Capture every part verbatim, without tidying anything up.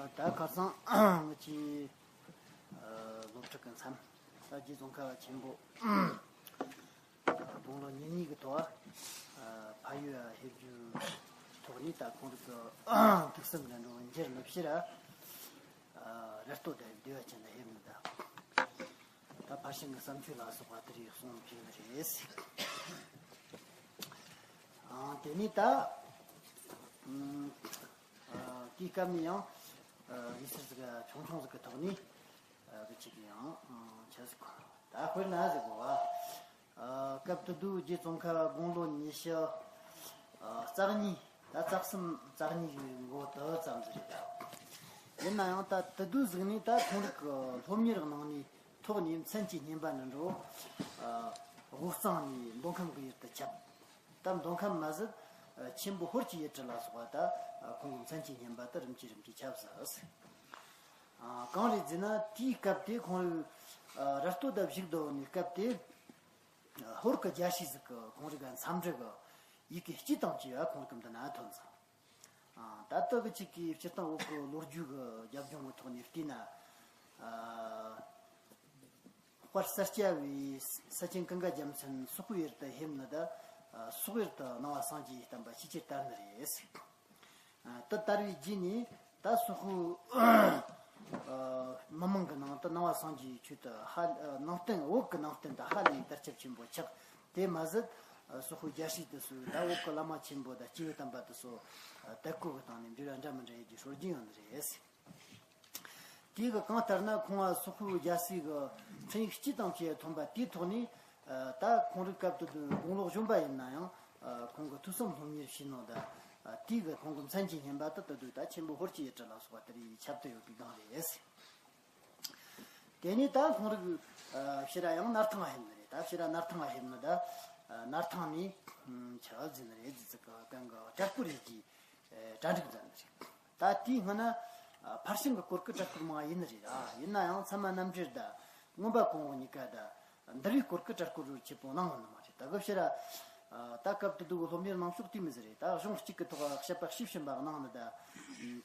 ད་ཁ་སང་ང་ཚོའི་སློབ་ཕྲུག་གི་མཚམས། ད་རྗེ་ཙོང་ཁ་པ་ཆེན་པོ་དགུང་ལོ་ཉེར་གཉིས་ཀྱི་ཐོག་ཕ་ཡུལ་ཕེབས་རྒྱུའི་ཐོག་ནས། ད་ཁོང་རང་གི་ཐུགས་བསམ་འདྲ་འགྲོ་འགྱུར་ལ་ཕྱིར་ར་ར་སྟོད་དང་བདེ་བ་ཅན་ལ་ཕེབས་ནས། ད་ད་ཕར་ཕྱིན་གྱི་བརྩམས་ཆོས་ལ་སོགས་པ་དེ་རིགས་གསུངས་ཕྱིན་ནི་རེད། ཨ། དེ་ནས་ད་ཨ་དེའི་སྐབས་ནས་ཡང་ཨ་དབྱི་སི་ཟིག་ཆུང་ཆུང་ཟིག་གི་ཐོག་ནས་ཨ་གི་ཅིག་ཡང་ཨ་ཆ་ཟིག་ད་དཔེར་ན་ཟིག་གོ་བ། ཨ་སྐབས་དེ་དུས་རྗེ་ཙོང་ཁ་པ་དགུང་ལོ་ཉི་ཤུ་ཨ་རྩ་གཉིས། ད་རྩ་གསུམ་རྩ་གཉིས་ཀྱི་མགོ་དེ་ཙམ་ཟིག་རེད། ད་ཡིན་ན་ཡང་ད་དེ་དུས་ཟིག་ནས་ད་ཁོང་རང་གི་སློབ་གཉེར་གནང་ནས་ཐོག་ནས་མཚན་གྱི་བསྙེན་པ་འདྲ་འགྲོ། ཨ་དབུས་གཙང་ནས་མདོ་ཁམས་ཀྱི་ཡུལ་དུ་ཁྱབ། ད་མདོ་ཁམས་མ་ཟད་ཨ་ཆེན་པོ་ཧོར་གྱི་ཡུལ་གྲུ་ལ་སོགས་པ་ད་ཨ་ཁོང་གི་མཚན་གྱི་བསྙེན་པ་དེ་རིམ་གྱིས་རིམ་གྱིས་ཁྱབ་ཟིག་ཨ་གང་རེད་ཟེར་ན། དེའི་སྐབས་དེ་ཁོང་རང་ཨ་ར་སྟོད་ད་བཞུགས་སྡོད་ནས་སྐབས་དེ། ཧོར་གྱི་རྒྱལ་སྲས་ཟིག་གིས་ཁོང་རང་གི་མཚམས་འདྲི་གི་ཡི་གེ་སྤྱི་དང་བཅས་པ་ཁོང་རང་གི་མདུན་ན་ཐོན་སོང་། ཨ་ད་ལྟ་གི་ཅིག་གི་སྤྱིར་བཏང་བོད་ཀྱི་ལོ་རྒྱུས་ཀྱི་རྒྱབ་ལྗོངས་ཀྱི་ཐོག་ནས་བལྟས་ན། ཨ་དཔལ་ས་སྐྱ་པའི་ས་ཆེན་ཀུན་དགའ་རྒྱལ་མཚན་སོག་པོའི་ཡུལ་དུ་ཕེབས་ནི་ད། ཨ་སོག་ཡུལ་དུ་ནང་པ་སངས་རྒྱས་བསྟན་པ་ཤུགས་ཆེར་དར་ནི་རེད། ཨ་དེ་དར་བའི་རྗེས་ནས་ད་སོག་པོའི་ཨ་མི་མང་གི་ནང་དུ་ནང་པ་སངས་རྒྱས་ཆོས་དེ་ཧ། ཨ་ནང་བསྟན། བོད་ཀྱི་ནང་བསྟན་དེ་ཧ་ལས་དར་ཁྱབ་ཆེན་པོ་ཆགས། དེ་མ་ཟད་ཨ་སོག་པོའི་རྒྱལ་སྲས་དེ་ཚོས་ད་བོད་ཀྱི་བླ་མ་ཆེན་པོ་དང་སྐྱེས་བུ་དམ་པ་དེ་ཚོ་ཨ་དད་གུས་ཀྱི་སྟེང་ནས་འབྲེལ་བ་འདྲ་མི་འདྲ་ཡོད་རྒྱུའི་སྲོལ་རྒྱུན་ཡོད་ནི་རེད། དེ་གི་གང་ལྟར་ན་ཁོང་ང་སོག་པོའི་རྒྱལ་སྲས་ཀྱི་འཕྲིན་ཡིག་སྤྱི་དང་བཅས་ཐོན་པ་དེའི་ཐོག་ནས། ཨ་ད་ཁོང་རང་སྐབས་དེ་དུས་དགུང་ལོ་གཞོན་པ་ཡིན་ན་ཡང་། ཨ་ཁོང་གི་ཐུགས་བསམ་སློབ་གཉེར་བྱས་ནོ་ད། ཨ་དེ་གི་ཁོང་གི་མཚན་གྱི་བསྙེན་པ་དེ་དེ་དུས་ད་ཆེན་པོ་ཧོར་གྱི་ཡུལ་གྲུ་ལ་སོགས་པ་དེ་རིགས་ཁྱབ་བསྡད་ཡོད་པའི་སྒང་རེད། དེ་ནས་ད་ཁོང་རང་ཨ་ཕྱིར་ར་ཡང་སྣར་ཐང་ང་ཕེབས་ནི་རེད། ད་ཕྱིར་ར་སྣར་ཐང་ང་ཕེབས་ནི་ད། ཨ་སྣར་ཐང་ནས་ཆ་ཟིན་ནི་རེད། ཟི་ཙི་ག་གན་གི་གྲྭ་སྐོར་རེ་གི་གྲ་སྒྲིག་མཛད་ནི་རེད། ད་དེའི་སྔོན་ན་ཨ་ཕར་ཕྱིན་གྱི་སྐོར་གྱི་གྲྭ་སྐོར་མང་ཡིན་ནི་རེད། ཨ་ཡིན་ན་ཡང་ཚད་མ་རྣམ་འགྲེལ་དང་མངོན་པ་གོང་འོག་གཉིས་ཀ་དང་འདུལ་བའི་སྐོར་གྱི་གྲྭ་སྐོར་རོལ་ཆེན་པོ་གནང་ཡོད་ནི་མ་རེད། ད་གི་ཕྱིར་ར་ཨ་ད་སྐབས་དེ་དུས་སློབ་གཉེར་གནང་ཕྱོགས་དེ་མོ་ཟིག་རེད། ད་གཞུང་གཅིག་གི་ཐོག་བཤད་པ་བྱས་ཕྱིན་པ་གནང་ནི་ད།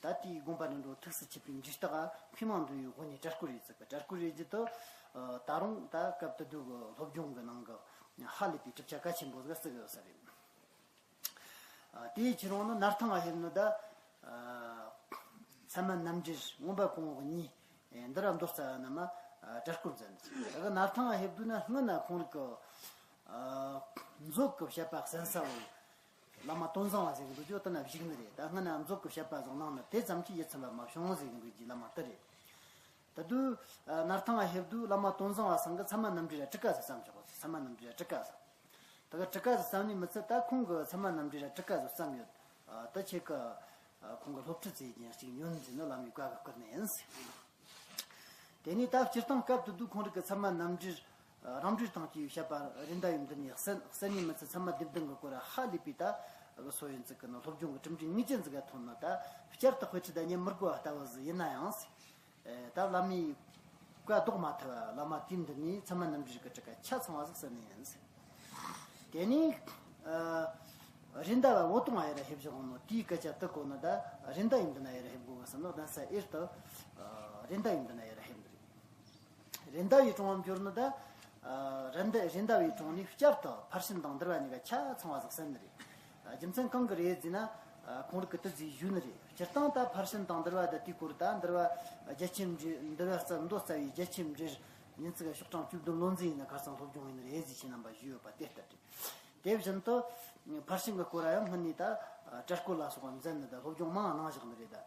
ད་དེའི་དགོངས་པ་འདྲ་འགྲོ་ཐུགས་སུ་ཆུད་པའི་འཇུག་ལྡོག་མཁས་མང་འདུས་པའི་སྒོ་ནས་གྲྭ་སྐོར་རེ་བརྩི་གི། གྲྭ་སྐོར་རེ་བརྩིས་ཏེ་ད་རུང་ད་སྐབས་དེ་དུས་ཀྱི་སློབ་སྦྱོང་གི་ནང་གི་ཧ་ལས་པའི་གྲུབ་ཆ་གལ་ཆེན་པོ་ཟིག་བརྩི་གི་ཡོད་ས་རེད། ཨ་དེའི་ཕྱིར་རུང་ནི་སྣར་ཐང་ང་ཕེབས་ནི་ད། ཨ་ཚད་མ་རྣམ་འགྲེལ་མངོན་པ་གོང་འོག་གཉིས། ཨེ་འདི་ར་མདོ་རྩ་རྣམས་ཨ་གྲྭ་སྐོར་མཛད་ནི། ད་གི་སྣར་ཐང་ང་ཕེབས་དུས་ན་སྔོན་ན་ཁོང་རང་གི་ཨ་མཛོད་ཀྱི་བཤད་པ་གསན་ས་བོ་བླ་མ་སྟོན་བཟང་བ་ཟེར་གི་འདུག་ཅོ། དེ་ན་བཞུགས་ནི་རེད། ད་སྔོན་ན་མཛོད་ཀྱི་བཤད་པ་ཟིག་གནང་ནི་དེ་ཙམ་གྱིས་ཡིད་ཚིམ་པ་མ་བྱུང་ཟེར་གི་འདུག་གི་བླ་མ་དེ་རེད། ད་དུས་ཨ་སྣར་ཐང་ང་ཕེབས་དུས་བླ་མ་སྟོན་བཟང་བ་ཚང་གིས་ཚད་མ་རྣམ་འགྲེལ་ར་ཊཱི་ཀ་ཟིག་བརྩམས་ཆོག་གི། ཚད་མ་རྣམ་འགྲེལ་ར་ཊཱི་ཀ་ཟིག་ད་གི་ཊཱི་ཀ་ཟིག་བརྩམས་ནས་མི་ཚད་ད་ཁོང་གིས་ཚད་མ་རྣམ་འགྲེལ་ར་ཊཱི་ཀ་ཟིག་བརྩམས་ཡོད། ཨ་ད་ཁྱེད་ཀྱིས་ཨ་ཁོང་གི་སློབ་ཁྲིད་བྱེད་རྒྱུ་ཅིག་ཉོན་ཟེར་ནས་བླ་མས་བཀའ་གི་བསྐུར་ནི་ཡིན་ཟེར། དེ་ནས་ད་སྤྱིར་བཏང་སྐབས་དེ་དུས་ཁོང་རང་གི་ཚད་མ་རྣམ་འགྲེལ་ཨ་རང་འགྲེལ་དང་བཅས་པའི་བཤད་པ་རེད་མདའ་ཡི་མདུན་ནས་གསན། གསན་ནས་མི་ཚད་ཚད་མ་སྡེ་བདུན་གྱི་སྐོར་ཧ་ལས་པའི་ད་གི་སོ་ཡོན་ཙིག་གི་ནང་སློབ་སྦྱོང་གི་གྲུབ་འབྲས་ངེས་ཅན་ཟིག་ག་ཐོན་ནི་ད། བསྐྱར་དུ་དཔེ་ཁྲིད་ད་ཉན་མི་དགོས་པ་ལྟ་བུ་ཟིག་ཡིན་ན་ཡང་། ཨེ་ད་བླ་མའི་བཀའ་ལྡོག་མ་ཐུབ་པ་བླ་མ་དེའི་མདུན་ནས་ཚད་མ་རྣམ་འགྲེལ་གྱི་ཊཱི་ཀ་ཆ་ཚང་བ་ཟིག་གསན་ནི་ཡིན། དེ་ནས་ཨ་རེད་མདའ་བ་བོ་དོང་ང་ཡར་ཕེབས་བཞག་ནོ་དེའི་སྐད་ཆ་དེ་གོ་ནི་ད་རེད་མདའ་ཡི་མདུན་ན་ཡར་ཕེབས་དགོས་གི་བསམ་ནོ། གདན་ས་ཨེར་ཏུ་ཨ་རེད་མདའ་ཡི་མདུན་ན་ཡར་ཕེབས་ནི་རེད། རེད་མདའ་བའི་དྲུང་པ་འབྱོར་ནི་ད། ཨ་རེད་མདའ། རེད་མདའ་བའི་དྲུང་ནས་བསྐྱར་དུ་ཕར་ཕྱིན་དང་འདུལ་བ་གཉིས་ཀ་ཆ་ཚང་བ་ཟིག་གསན་ནི་རེད། ཨ་རྒྱུ་མཚན་གང་གི་རེད་ཟེར་ན། ཨ་ཁོང་རང་གིས་དེ་ཟིག་ཞུས་ནི་རེད། སྤྱིར་བཏང་ད་ཕར་ཕྱིན་དང་འདུལ་བ་ད་དེའི་སྐོར་ད་འདུལ་བ་རྒྱ་ཆེར་འགྲེལ། འདུལ་བ་རྩ། མདོ་རྩ་བའི་རྒྱ་ཆེར་འགྲེལ་ཉིན་ཙིག་ག་ཤོག་གྲངས་བཅུ་བདུན་ལོ་འཛིན་ཡིན་ན་ཁ་སང་སློབ་སྦྱོང་ཡིན་ནི་རེད་ཟེར་ཁྱེད་རྣམ་པ་ཞུས་ཡོད་པ་དེ་ལྟར་རེད། དེ་བཞིན་དུ་ཕར་ཕྱིན་གྱི་སྐོར་ཡང་སྔོན་ནས་ད་གྲྭ་སྐོར་ལ་སོགས་པ་མཛད་ནི་ད་སློབ་སྦྱོང་མང་གནང་བཞག་ནི་རེད་ད།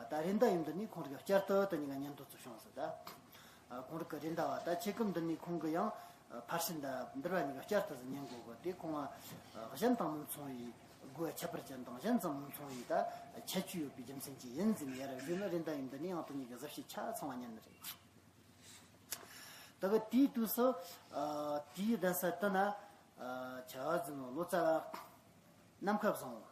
ད་རེད་མདའ་ཡི་མདུན་ནས་ཁོང་རང་གིས་བསྐྱར་དུ་དེ་གཉིས་ཀ་ཉན་ཐོས་སུ་བྱུང་ཟེར་ད། ཁོང་རང་གིས་རེད་མདའ་བ་ད་ཁྱེད་ཀྱི་མདུན་ནས་ཁོང་གིས་ཡང་ཕར་ཕྱིན་དང་འདུལ་བ་གཉིས་ཀ་བསྐྱར་དུ་ཟིག་ཉན་དགོས་གི། དེ་ཁོང་ང་གཞན་དང་མི་མཚུངས་པའི་དགོས་ཁྱད་པར་ཅན་དང་གཞན་ཙམ་མི་མཚུངས་པའི་ད་ཁྱད་ཆོས་ཡོད་པའི་རྒྱུ་མཚན་གྱིས་ཡིན་ཟེར་ནས་ཡར་ཞུས་ནི་རེད་མདའ་ཡི་མདུན་ནས་ཡང་དེ་གཉིས་ཀ་གཟབ་བཤད་ཆ་ཚང་བ་ཉན་ནི་རེད། ད་གི་དེའི་དུས་སུ་ཨ་དེའི་གདན་ས་དེ་ན་ཨ་ཆ་ཟིན་ནོ་ལོ་ཙཱ་བ་ནམ་མཁའ་བཟང་བོ་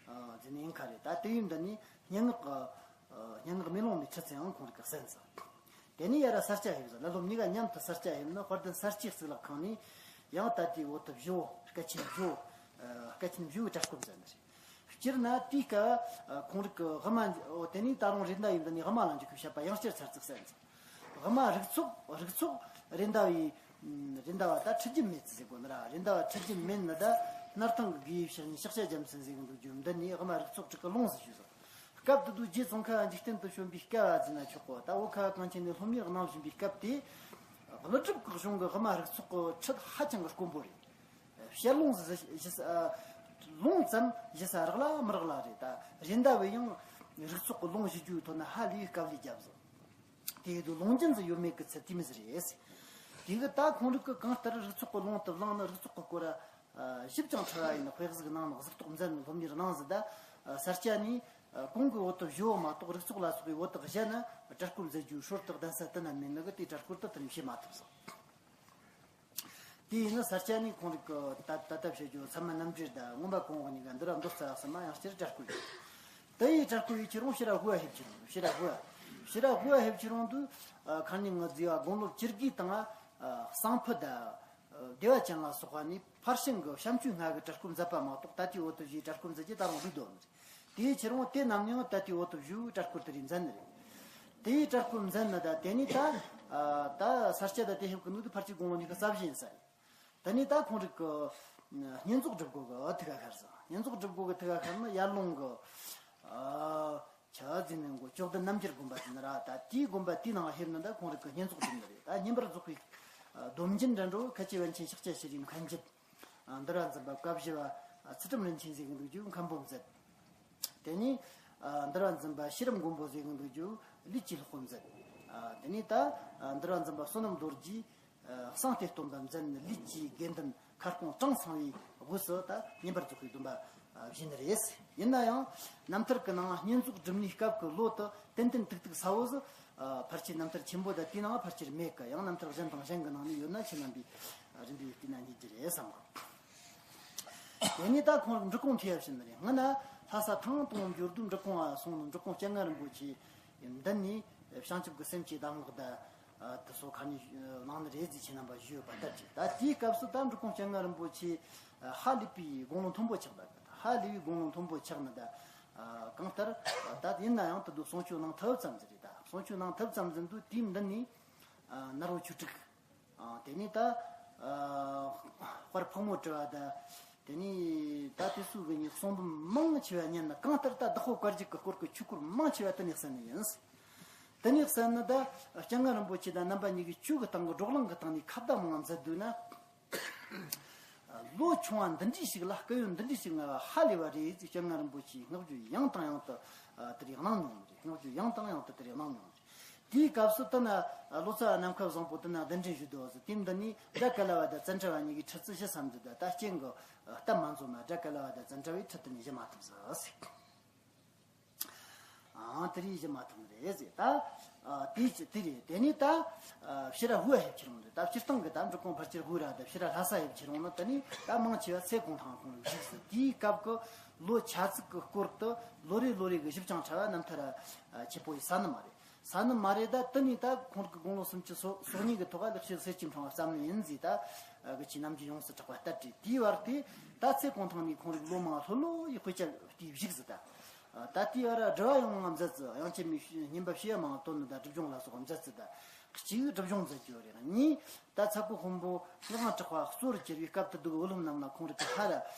ཨ་ཟེར་ནི་ཡིན་ཁ་རེད། ད་དེ་ཡི་མདུན་ནས་སྙན་ངག་གི་ཨ་སྙན་ངག་མེ་ལོང་ནས་ཁྲིད་ཚེའང་ཁོང་རང་གིས་གསན་ཟིན། དེ་ནས་ཡར་ས་སྐྱ་ཕེབས་ཟིན། བླ་སློབ་གཉིས་ཀ་མཉམ་དུ་ས་སྐྱ་ཕེབས་ནི་དཔལ་ལྡན་ས་སྐྱའི་གཙུག་ལག་ཁང་ནས་ཡང་ད་དེའི་འོག་ཏུ་བཞི་བོ་སྐད་ཆེན་བཞི་བོ་ཨ་སྐད་ཆེན་བཞི་བོའི་གྲྭ་སྐོར་མཛད་ནི་རེད། སྤྱིར་ན་དེའི་སྐབས་ཁོང་རིག་གི་དབུ་མ། དེ་ནས་ད་རུང་རེད་མདའ་བའི་འདི་ནས་དབུ་མ་ལ་འཇུག་གི་བཤད་པ་ཡང་བསྐྱར་ཚར་ཙིག་གསན་ཟིན། དབུ་མ་རིགས་ཚོགས། རིགས་ཚོགས་རེད་མདའ་བའི། རེད་མདའ་བ་ད་ཁྲིད་རྒྱུ་མེད་ཟེར་དགོས་ནི་ར། རེད་མདའ་བ་ཁྲིད་རྒྱུ་མེད་ནི་ད་སྣར་ཐང་གི་དགེ་བའི་བཤེས་གཉེན་ཤཱཀྱ་རྒྱལ་མཚན་ཟེར་གི་འདུག་རྒྱུ་འདི་ནས་དབུ་མ་རིགས་ཚོགས་དྲུག་གི་ལུང་ཟེར་ཞུས་སོ། སྐབས་དེ་དུས་རྗེ་ཙོང་ཁ་པ་འཇིག་རྟེན་དུ་བྱོན་པའི་སྐབས་བ་ཟེར་ན་ཆོག་གོ། ད་བོད་ཁ་བ་གངས་ཅན་ནས་སློབ་གཉེར་གནང་བཞིན་པའི་སྐབས་དེ། ཀླུ་སྒྲུབ་ཀྱི་གཞུང་གི་དབུ་མ་རིགས་ཚོགས་ཀྱི་ཁྲིད་ཧ་ཅང་གི་དཀོན་པོ་རེད། བཤད་ལུང་ཟིག་ཞུ་ས། ལུང་ཙམ་ཞུ་ས་རག་ལ་མི་རག་ལ་རེད། ད་རེད་མདའ་བས་ཡང་རིགས་ཚོགས་ཀྱི་ལུང་ཞུ་རྒྱུའི་ཐོག་ན་ཧ་ལས་དཀའ་ལས་བརྒྱབ་ཟིག་དེ་ཡིན་དུས་ལུང་རྒྱུན་ཟིག་ཡོད་མེད་ཀྱི་ཚད་དེ་མི་ཟིག་རེད། དེ་གི་ད་ཁོང་རིག་གི་གང་ལྟར་རིགས་ཚོགས་ཀྱི་ལུང་དུ་བླངས་ནི་རིགས་ཚོགས་ཀྱི་སྐོར་ཞིབ་ཅིང་ཕྲ་བ་ཡིན་ན་དཔེ་གཟིགས་གནང་ནི་གཟིགས་རྟོག་མཛད་ནི་སློབ་གཉེར་གནང་ཟིག་ད་ས་སྐྱ་ནས་གོང་གི་འོག་ཏུ་ཞུ་བ་མ་གཏོགས་རིགས་ཚོགས་ལ་སོགས་པའི་འོག་ཏུ་བཞེད་ན་གྲལ་སྐོར་མཛད་རྒྱུའི་སྲོལ་དུ་གདན་ས་དུ་ན་མེད་ནི་གི་དེ་གྲལ་སྐོར་དུ་དུ་ནས་བྱེད་མ་ཐུབ་ཟིག་དེ་ཡིན་ན་ས་སྐྱ་ནས་ཁོང་རིག་གི་ད་ད་ལྟ་བཤད་རྒྱུ་ཚད་མ་རྣམ་འགྲེལ་དང་མངོན་པ་གོང་འོག་གཉིས་ཀ་འདི་ར་མདོ་རྩ་གསུམ་མ་ཡང་བསྐྱར་གྲལ་སྐོར་ཡོད། དེ་ཡི་གྲལ་སྐོར་ཡི་ཁྱེད་རང་ཕྱི་ར་ཧུ་བ་ཧེབ་ཁྱེད་རང་ཕྱི་ར་ཧུ་བ་ཕྱི་ར་ཧུ་བ་ཧེབ་ཁྱེད་རང་དུ་ཁ་ནས་ང་རྫི་བ་དགུང་ལོ་བཅུ་དགུའི་སྟེང་ང་གསང་ཕུ་དང་བདེ་བ་ཅན་ལ་སོགས་པ་ནས་ཕར་ཕྱིན་གྱི་བྱམས་ཆོས་ལྔ་གི་གྲལ་སྐོར་མཛད་པ་མ་གཏོགས་ད་ལྟའི་འོག་ཏུ་བཞུགས་གྲལ་སྐོར་མཛད་ཀྱི་ད་རུང་འདུག་དོ། དེའི་ཕྱིར་འོང་དེ་རྣམས་ཡང་ད་ལྟའི་འོག་ཏུ་བཞུགས་གྲལ་སྐོར་དེ་རིགས་མཛད་ནི་རེད། དེའི་གྲལ་སྐོར་མཛད་ནི་ད་དེ་ནས་ད་ད་ས་སྐྱ་ད་དེ་ཧེབ་ཀྱི་འདུག་དུ་ཕར་ཆེར་དགུང་ལོ་ཉི་ཤུ་རྩ་བཞི་ཡིན་ས་རེད། དེ་ནས་ད་ཁོང་རིག་གི་བསྙེན་རྫོགས་སྒྲུབ་དགོས་གི་ཐུགས་ཁ་ཤར་ཟིག་བསྙེན་རྫོགས་སྒྲུབ་དགོས་གི་ཐུགས་ཁ་ཤར་ནི་ཡར་ཀླུང་གི་ཆ་ཟིན་ནས་གོ་ཅོག་ལྡན་རྣམ་རྒྱལ་དགོན་པ་ཟིན་ནི་ར། ད་དེའི་དགོན་པ་དེའི་ནང་ཧེབ་ནི་ད་ཁོང་རིག་གི་བསྙེན་རྫོགས་སྒྲུབ་ནི་རེད། ད་བསྙེན་པར་རྫོགས་པའི་སྡོམ་རྒྱུན་འདྲ་འགྲོ་ཁ་ཆེ་པཎ་ཆེན་ཤཱཀྱ་ཤྲཱི་མཁན་བརྒྱུད། འདུལ་བ་འཛིན་པ་བཀའ་བཞི་བ་ཚུལ་ཁྲིམས་རིན་ཆེན་ཟེར་གི་འདུག་རྒྱུ་མཁན་པོ་མཛད། དེ་ནས་འདུལ་བ་འཛིན་པ་ཤེས་རབ་མགོན་པོ་ཟེར་གི་འདུག་རྒྱུ་ལུས་ཀྱི་སློབ་དཔོན་མཛད། དེ་ནས་ད་འདུལ་བ་འཛིན་པ་བསོད་ནམས་རྡོ་རྗེས་གསང་སྟེ་སྟོན་པ་མཛད་ནས་ལུས་ཀྱི་དགེ་འདུན་ཁ་སྐོང་གྲངས་ཚང་བའི་སྒོས་སུ་ད་བསྙེན་པར་རྫོགས་པའི་སྡོམ་པ་བཞེས་ནི་རེད། ཡིན་ན་ཡང་རྣམ་ཐར་གྱི་ནང་བསྙེན་རྫོགས་སྒྲུབ་ནིའི་སྐབས་ཀྱི་ལོ་དུ་ཏན་ཏན་ཏིག་ཏིག་གསལ་བོ་ཟིག་ཕལ་ཆེར་རྣམ་ཐར་ཆེན་པོ་དང་དེའི་ནང་ཕལ་ཆེར་མེད་ཀི། ཡང་རྣམ་ཐར་གཞན་དང་གཞན་གྱི་ནང་ནས་ཡོད་ན་ཁྱེད་རྣམ་པས་རིམ་པས་བལྟས་ན་རྙེད་རྒྱུ་རེད་བསམ་གི། དེ་ནས་ད་ཁོང་རིག་འབྲི་གུང་ཐེ་ཡབ་ཕྱིན་ནི་རེད། སྔ་ན་ལྷ་ས་ཐང་སྟོང་འབྱོར་དུས་འབྲི་གུང་ང་སོང་ནས་འབྲི་གུང་སྤྱན་སྔ་རིན་པོ་ཆེ་མདུན་ནས་བྱང་ཆུབ་ཀྱི་སེམས་ཀྱི་གདམས་ངག་དང་དེ་སོགས་ཁ་ནས་གནང་ནི་རེད་ཟེར་ཁྱེད་རྣམ་པ་ཞུས་ཡོད་པ་ལྟར་གྱི། ད་དེའི་སྐབས་སུ་ད་འབྲི་གུང་སྤྱན་སྔ་རིན་པོ་ཆེ་ཧ་ལས་པའི་དགུང་ལོ་མཐོན་པོ་ཆགས་པ་གི། ཧ་ལས་པའི་དགུང་ལོ་མཐོན་པོ་ཆགས་ནི་ད་གང་ལྟར་ད་ཡིན་ན་ཡང་དེ་དུས་གསུང་ཆོས་གནང་ཐུབ་ཙམ་ཟིག་རེད། ད་གསུང་ཆོས་གནང་ཐུབ་ཙམ་ཟིན་དུས་དེའི་མདུན་ནས་ནར་བོ་ཆོས་དྲུག་དེ་ནས་ད་དཔལ་ཕག་མོ་གྲུ་པ་དང་། དེ་ནས་ད་དེ་ཚོ་གི་ནི་གསུང་འབུམ་མང་ཆེ་བ་ཉན་ན། གང་ལྟར་ད་བདག་པོ་བཀའ་བརྒྱུད་ཀྱི་སྐོར་གྱི་ཆོས་སྐོར་མང་ཆེ་བ་དེ་ནས་གསན་ནི་ཡིན། དེ་ནས་གསན་ནི་ད་སྤྱན་སྔ་རིན་པོ་ཆེ་དང་རྣམ་པ་གཉིས་ཀྱིས་ཆོས་ཀྱི་སྟེང་གི་བགྲོ་གླེང་གི་སྟེང་ནས་ཁ་བརྡ་མང་ང་མཛད་འདུག་ན། ལོ་ཆུང་བ་འདི་འདྲའི་ཞིག་ལ་སྐུ་ཡོན་འདི་འདྲའི་ཞིག་མངའ་བ་ཧ་ལས་པ་རེད་ཟེར་སྤྱན་སྔ་རིན་པོ་ཆེས་བསྔགས་བརྗོད་ཡང་དང་ཡང་དུ་དེ་རིགས་གནང་མྱོང་བ་རེད། བསྔགས་བརྗོད་ཡང་དང་ཡང་དུ་དེ་རིགས་གནང་མྱོང་བ་རེད། དེའི་སྐབས་སུ་ད་ན་ལོ་ཙཱ་བ་ནམ་མཁའ་བཟང་པོ་དེ་ན་གདན་འདྲེན་ཞུས་འདུག་བ་ཟེར། དེའི་མདུན་ནས་སྒྲ་ག་ལ་བ་དང་ཙནྡྲ་བ་གཉིས་ཀྱིས་ཁྲིད་རྩིས་ཞུ་བསམ་འདུག་ད་ལྟ་རྐྱེན་གྱིས་སྟབས་མ་འཚོལ་ན་སྒྲ་ག་ལ་བ་དང་ཙནྡྲ་བས་ཁྲིད་དེ་ནས་ཞུ་མ་ཐུབ་ཟེར། ཨང་། དེ་རིགས་ཞུ་མ་ཐུབ་ནི་རེད་ཟེར། ད་ཨ་དེ་ཅི་དེ་རེད། དེ་ནས་ད་ཨ་ཕྱི་ར་ཧུ་བ་ཧེབ་ཁྱེར་འོང་དུས། ད་སྤྱིར་བཏང་གི་ད་འབྲི་གུང་ཕལ་ཆེར་ཧུ་ར་དང་ཕྱི་ར་ལྷ་ས་ཧེབ་ཁྱེར་འོང་ན། དེ་ནས་ད་མང་ཆེ་བ་ཚེ་གུང་ཐང་ཁོང་རང་བཞུགས་ཟེར། དེའི་སྐབས་ཀྱི་ལོ་ཆ་ཚིགས་ཀྱི་སྐོར་དུ་ལོ་རེ་ལོ་རེ་གི་ཞིབ་ཅིང་ཕྲ་བ་རྣམ་ཐར་ཆེ་པོ་ཡི་ས་ནི་མ་རེད། ས་ནི་མ་རེད། ད་དེ་ནས་ད་ཁོང་གི་དགུང་ལོ་སུམ་ཅུ་སོ་སོ་གཉིས་ཀྱི་ཐོག་ལེགས་བཤད་གསེར་གྱི་ཕྲེང་བ་བརྩམས་ནི་ཡིན་ཟེར། ད་ཨ་གི་ཆེ་རྣམ་འགྱུར་ཡོངས་སུ་གྲགས་པ་ལྟར་བྲིས། དེའི་བར་དེ་ད་ཚེ་གུང་ཐང་ནས་ཁོང་རིག་ལོ་མང་ལྷོད་ལྷོད་ཡི་དཔེ་ཆ་བལྟས་བཞུགས་ཟེར། ད་ད་དེའི་བར་དྲི་བ་ཡང་མང་མཛད་ཟེར། དབྱངས་ཅན་མའི་བསྙེན་པ་བཤད་མང་བཏོན་ནས་ད་སྒྲིབ་སྦྱོང་ལ་སོགས་མཛད་ཟེར། ད་གཅིག་སྒྲིབ་སྦྱོང་མཛད་རྒྱུ་རེད། གཉིས་ད་ཚ་ཁུ་དཔོན་པོ་སྔགས་དབང་གྲགས་པ་གཙོ་བོར་གྱུར་བའི་སྐབས་དེ་དུས་བུ་སློབ་རྣམས་ལ་ཁོང་རིག་གི་ཧ་ར་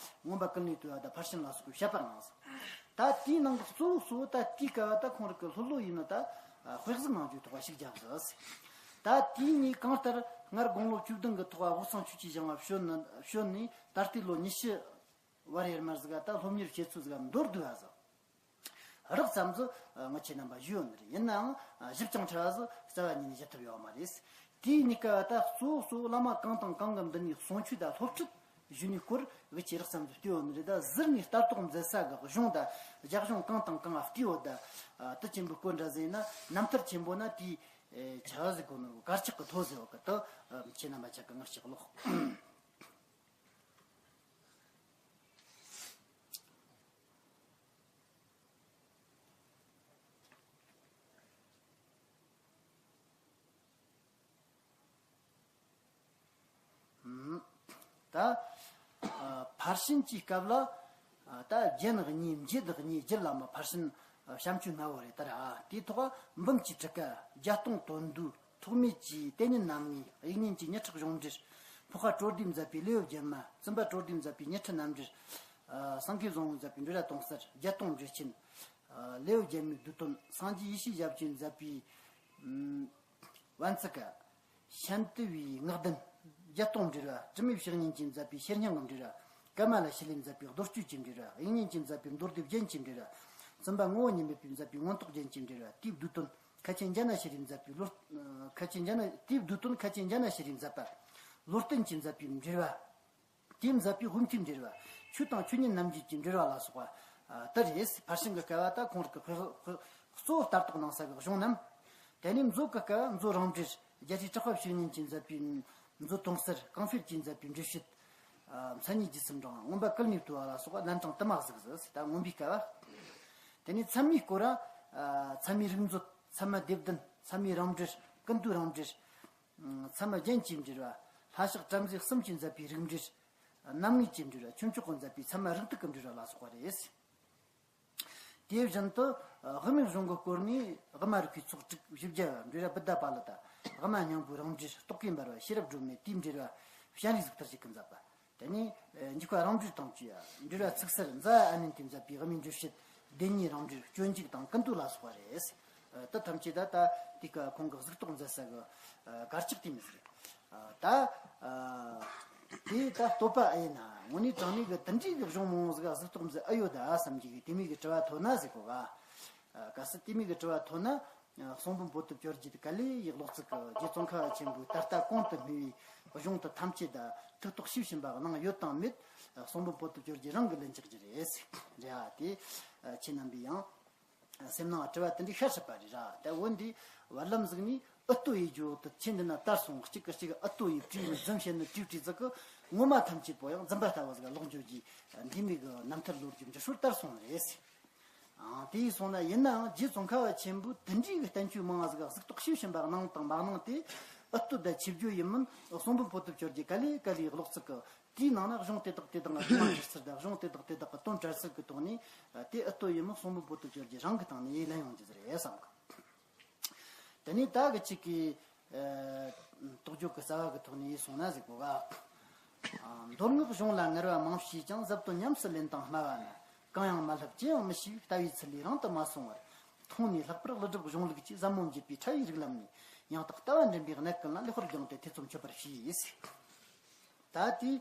མངོན་པ་ཀུན་ལས་བཏུས་པ་དང་ཕར་ཕྱིན་ལ་སོགས་པའི་བཤད་པ་གནང་ཟེར། ད་དེའི་ནང་གི་གཙོ་བོ་གཙོ་བོ་ད་དེའི་སྐབས་ད་ཁོང་རིག་གི་ལྷོད་ལྷོད་ཡིན་ནོ་ད་དཔེ་གཟིགས་གནང་རྒྱུའི་ཐོག་ཞིག་རྒྱབ་ཟེར། ད་དེའི་ནས་གང་ལྟར་སྔར་དགུང་ལོ་བཅུ་བདུན་གྱི་ཐོག་དབུས་གཙང་ཆོས་ཀྱི་ཞིང་བ་བྱོན་ནས་བྱོན་ནས་ད་ལྟའི་ལོ་ཉི་ཤུ་བར་ཡར་མར་ཟིག་ག་ད་སློབ་གཉེར་བྱེད་ཚུལ་ཟིག་ག་མདོར་བསྡུས་པ་ཟིག་རགས་ཙམ་ཟིག་ངོ་ཆེ་རྣམ་པ་ཞུས་ཡོད་ནི་རེད། ཡིན་ནའང་ཞིབ་ཅིང་ཕྲ་བ་ཟིག་རྩ་བ་ཉིད་ནས་ཞུ་ཐུབ་ཡོད་མ་རེད། དེའི་གཉིས་ཀ་ད་གཙོ་བོ་གཙོ་བོ་བླ་མ་གང་དང་གང་གི་མདུན་ནས་གསུང་ཆོས་དང་སློབ་ཁྲིད་ཞུས་ནས་སྐོར་ངོ་ཆེ་རགས་ཙམ་ཟིག་བལྟས་ཡོད་ནི་རེད། ད་ཟུར་ནས་ལྟ་རྟོག་མཛད་ས་གི་གཞུང་དང་རྒྱ་གཞུང་གང་དང་གང་བལྟས་ཡོད། ད་དེ་ཆེན་པོའི་སྐོར་འདྲ་ཟིག་ཡིན་ན་རྣམ་ཐར་ཆེན་པོ་ན་དེའི་ཆ་ཟིག་གོ་ནོར་གར་ཆག་གི་ཐོ་ཟེར་བ་གི་ད་ཁྱེད་རྣམ་པ་ཆ་གི་ངར་ཅིག་ཀློག་ད་ཨ་ཕར་ཕྱིན་གྱི་སྐབས་ལ་ ད་རྒྱན་གཉིས་འབྱེད་གཉིས་རྒྱུད་བླ་མ་ཕར་ཕྱིན་བྱམས་ཆོས་ལྔ་བོ་རེད་ད་ར། དེའི་ཐོག་འབུམ་གྱི་ཊཱི་ཀ། བརྒྱད་སྟོང་དོན་བསྡུས། ཐོགས་མེད་ཀྱི་དེ་ཉིད་རྣམ་ངེས། དབྱིག་གཉེན་གྱི་སྙན་ཁྲག་གཞུང་འགྲེལ། འཕགས་པ་བྲོ་བསྡུས་མཛད་པའི་ལེའུ་བརྒྱད་མ། བཙུན་པ་བྲོ་བསྡུས་མཛད་པའི་སྙན་ཁྲག་རྣམ་འགྲེལ། ཨ། སེང་གེ་བཟང་པོ་མཛད་པའི་འགྲེལ་བ་དུང་གསལ། བརྒྱད་སྟོང་འགྲེལ་ཆེན། ཨ། ལེའུ་བརྒྱད་མའི་བསྡུས་དོན། སངས་རྒྱས་ཡེ་ཤེས་ཞབས་ཀྱིས་མཛད་པའི་ཨམ། བན་ཚུགས་ཀ། ཤཱནྟི་བའི་སྔགས་བདུན། བརྒྱད་སྟོང་འགྲེལ་བ། དྲི་མེད་ཕྱག་གཉིས་ཀྱིས་མཛད་པའི་ཤེར་སྙིང་གི་འགྲེལ་བ། ཀ་མ་ལ་ཤཱི་ལས་མཛད་པའི་རྡོ་བཅུད་ཀྱི་འགྲེལ་བ། དབྱིག་གཉེན་གྱིས་མཛད་པའི་མདོ་སྡེ་རྒྱན་གྱི་འགྲེལ་བ། བཙུན་པ་ངོ་བོ་ཉིད་མེད་པས་མཛད་པའི་མངོན་རྟོགས་རྒྱན་གྱི་འགྲེལ་བ། དེའི་བསྡུས་དོན་མཁན་ཆེན་འཇམ་དབྱངས་ཤྲཱི་རིས་མཛད་པའི་ལོ། མཁན་ཆེན་འཇམ་དབྱངས། དེའི་བསྡུས་དོན་མཁན་ཆེན་འཇམ་དབྱངས་ཤྲཱི་རིས་མཛད་པ། ལོ་རྟེན་གྱིས་མཛད་པའི་འགྲེལ་བ། དེས་མཛད་པའི་དབུ་མཐའི་འགྲེལ་བ། ཆོས་དང་ཆོས་ཉིད་རྣམ་འབྱེད་ཀྱི་འགྲེལ་བ་ལ་སོགས་པ། ཨ། དེ་རེད། ཕར་ཕྱིན་གྱི་སྐབས་བ་ད་ཁོང་རིགས་ཀྱི་དཔེ་དཔེ་གཙོ་བོ་ལྟ་རྟོག་གནང་ས་གི་གཞུང་རྣམས། དེ་ནས་མཛོད་ཀྱི་སྐབས་བ་མཛོད་རང་འགྲེལ། རྒྱལ་སྲས་གྲགས་པ་བཤེས་གཉེན་གྱིས་མཛད་པའི་མཛོད་དུང་གསལ། ཀོང་ཧྥེ་རུ་གྱིས་མཛད་པའི་འགྲེལ་བཤད། ཨ། མཚན་ཉིད་རྗེས་ཚིམ་འབྲིང་། མངོན་པ་ཀུན་ནས་བཏུས་པ་ལ་སོགས་པ་རྣམ་གྲངས་དུ་མ་གཟིགས་སོ། ད་མངོན་པའི་སྐབས་བ། དེ་ནས་ཚད་མའི་སྐོར་བ། ཨ། ཚད་མའི་རིག་མཛོད། ཚད་མ་སྡེ་བདུན། ཚད་མའི་རང་འགྲེལ། ཀུན་བཏུས་རང་འགྲེལ། ཚད་མ་རྒྱན་གྱི་འགྲེལ་བ། ལྷ་ཕྱག་བྲམ་ཟེ་གསུམ་གྱིས་མཛད་པའི་རིགས་འགྲེལ། རྣམ་ངེས་ཀྱི་འགྲེལ་བ། ཆོས་མཆོག་གིས་མཛད་པའི་ཚད་མ་རིགས་གཏེར་གྱི་འགྲེལ་བ་ལ་སོགས་པ་རེད། དེ་བཞིན་དུ་དབུ་མའི་གཞུང་གི་སྐོར་ནས་དབུ་མ་རིགས་པའི་ཚོགས་དྲུག་བཞི་བརྒྱ་བ། འགྲེལ་བ་བུདྡྷ་པཱ་ལི་ཏ། དབུ་མ་སྙིང་པོའི་རང་འགྲེལ། རྟོག་གེ་འབར་བ། ཤེས་རབ་སྒྲོན་མེ། དེའི་འགྲེལ་བ། སྤྱན་རས་གཟིགས་དར་བཞད་ཀྱིས་མཛད་པ། དེ་ནས་འཇུག་པ་རང་འགྲེལ་དང་བཅས་པ། འགྲེལ་བ་ཚིག་གསལ་མཛའ་བ་ཨ་ནན་གྱིས་མཛད་པའི་དབུ་མའི་འགྲེལ་བཤད། བདེན་གཉིས་རང་འགྲེལ། སྤྱོད་འཇུག་དང་ཀུན་བཏུས་ལ་སོགས་པ་རེད། ཨ། དེ་ཐམས་ཅད་ད་ལྟ་དེ་ཀ་ཁོང་གི་གཟིགས་རྟོག་མཛད་ས་གི། ཨ། གར་ཆག་དེ་མི་ཟེར། ཨ། ད། ཨ། དེ་ད་བསྟོད་པ་ཨེ་ཡིན་ན། དངོས་གནས་དྲང་གནས་གི་དེ་འདྲའི་གི་གཞུང་མང་ཟིག་ག་གཟིགས་རྟོག་མཛད་ཨེ་ཡོད་ད་བསམ་གྱི་གི་དེ་མོ་གི་དྲི་བ་ཐོན་ན་ཟེར་གོ་ག། ཨ། གལ་སྲིད་དེ་མོ་གི་དྲི་བ་ཐོན་ན། གསུང་འབུམ་པོ་ཏི་བཅོ་བརྒྱད་ཀ་ལི་ཡི་ཀློག་ཚིག་གི་རྗེ་ཙོང་ཁ་པ་ཆེན་པོའི་ད་ལྟ་གོང་དུ་སྨོས་པའི་གཞུང་དུ་ཐམས་ཅད་ད་ཐུགས་རྟོག་ཞིབ་ཕྱིན་པ་གནང་ཡོད་དང་མེད། གསུང་འབུམ་པོ་ཏི་བཅོ་བརྒྱད་རང་གིས་ལན་ཆགས་ཀྱི་རེད། རེད་ཨ། དེ་ཁྱེད་རྣམ་པས་ཡང་སེམས་ནང་དྲི་བ་དེ་འདྲ་ཤར་སྲིད་པ་རེད་ར། ད་འོན་ཏེ་བར་ལམ་ཟིག་ནས་ཨུ་ཏོ་ཡི་རྒྱུ་དུ་ཁྱེད་འདི་ན་དར་སོང་། གཅིག་གི་གཅིག་ཨུ་ཏོ་ཡི་བྲིས་ནི་རྫུན་བཤད་ནི་བྲིས་བྲིས་ཟིག་གི་ངོ་མ་ཐམས་ཅད་པོ་ཡང་རྫུན་པ་ལྟ་བུ་ཟིག་ལོག་འགྱོ་རྒྱུ་འདི་མོ་གི་རྣམ་ཐར་ལོ་རྒྱུས་འགྲེལ་སྲོལ་དར་སོང་ནི་རེད། ཨང་། དེ་ཡིན་སོང་ན་ཡིན་ནའང་རྗེ་ཙོང་ཁ་པ་ཆེན་པོས་དེ་འདྲའི་གི་བསྟན་བཅོས་མང་ང་ཟིག་གཟིགས་རྟོག་ཞིབ་ཕྱིན་པ་གནང་དང་མ་གནང་དེ་ཨུ་ཏོ་ད་ཆིབས་བསྒྱུར་ཡིན་མིན་གསུང་འབུམ་པོ་ཏི་བཅོ་བརྒྱད་ཀ་ལི་ཀ་ལིའི་ཀློག་ཚིག་གི་དེའི་ནང་ན་གཞུང་དེ་དག་དེ་དག་གི་དགོངས་པ་འགྲེལ་ཚུལ་དང་གཞུང་དེ་དག་དེ་དག་གི་དོན་འགྲེལ་ཚུལ་གི་ཐོག་ནས་དེ་ཨུ་ཏོ་ཡིན་མིན་གསུང་འབུམ་པོ་ཏི་བཅོ་བརྒྱད་རང་གི་སྟེང་ནས་ལན་ཡོང་རྒྱུ་ཟིག་རེད་བསམ་གི། དེ་ནས་ད་གི་གཅིག་གི། ཨ། རྟོགས་བརྗོད་ཀྱི་རྩ་བ་གི་ཐོག་ནས་ཡིན་སོང་ན་ཟེར་གོ་ག། ཨ། མདོ་སྔགས་གཞུང་ལ་ངར་བ་མང་བྱས་ཀྱང་། ཟབ་ཏུ་ཉམས་སུ་ལེན་དང་སྨྲ་བ་ན། གང་ཡང་མ་བསླབས་ཅི་ཡང་མི་ཤེས་པའི། ལྟ་བའི་ཚུལ་ལས་རང་དུ་མ་སོང་བར། མཐོང་ནས་ལྷག་པར་ཀླུ་སྒྲུབ་གཞུང་ལུགས་ཀྱི་ཟབ་མོ་འབྱེད་པའི་ཕྲ་བའི་རིགས་ལམ་ནས། ཡང་དག་ལྟ་བ་འདྲེན་པའི་གནད་ཀུན་ལ། ལེགས་པར་སྦྱངས་ཏེ་ཐེ་ཚོམ་ཆོད་པར་བྱས། ད་དེའི་